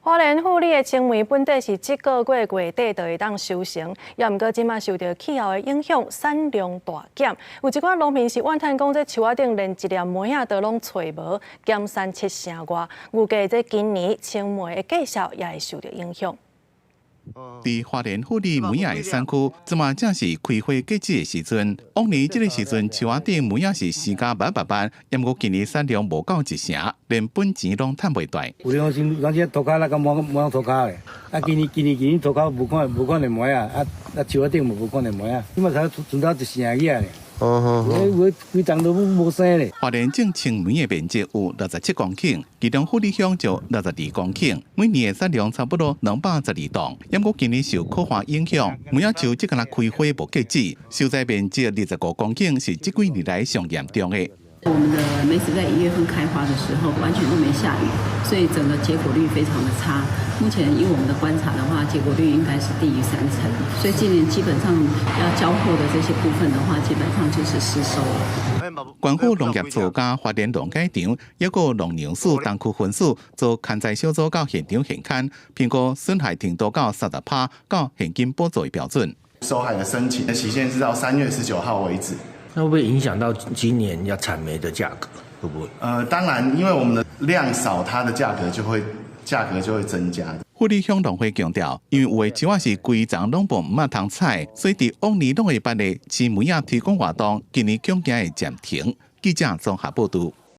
花蓮富里的青梅本底是這個月月底就會當收成，也毋過這馬受著氣候的影響，產量大減。有一寡農民是怨嘆講，這樹仔頂連一粒梅仔都攏揣無，減產七成外。預計這今年青梅的價數也會受著影響。佇花蓮富里梅仔的產區，這馬正是開花結籽的時陣。往年這个時陣，樹仔頂梅仔是生甲密密密，毋過今年產量無夠一成，連本錢攏趁袂回。有兩時，咱這塗跤那個無無塗跤的，啊，今年今年今年塗跤無看無看見梅仔，啊啊樹仔頂嘛無看見梅仔，這馬才賰到一成爾爾。哦，有有規叢都無生咧。花蓮種青梅的面積有67公頃，其中富里鄉就62公頃，每年的產量差不多212噸。毋過今年受苦旱影響，梅仔樹只敢若開花無結籽，受災面積25公頃，是這幾年來上嚴重的。我們的梅子在1月份開花的時候，完全都沒下雨，所以整個結果率非常的差。目前以我們的觀察的話，結果率應該是低於三成，所以今年基本上要交貨的這些部分的話，基本上就是失收了。縣府農業處佮花蓮農改場，抑閣農糧署東區分署做勘災小組到現場現勘，評估損害程度到30%，到現金補助的標準。受害的申請的期限是到3月19號為止。那會不會影響到今年要產梅的價格？會不會？當然，因為我們的量少，它的價格就會增加。富里鄉農會強調，因為有的樹仔是規叢攏無毋通採，所以佇往年攏會辦的青梅仔推廣活動，今年恐驚會暫停。記者綜合報導。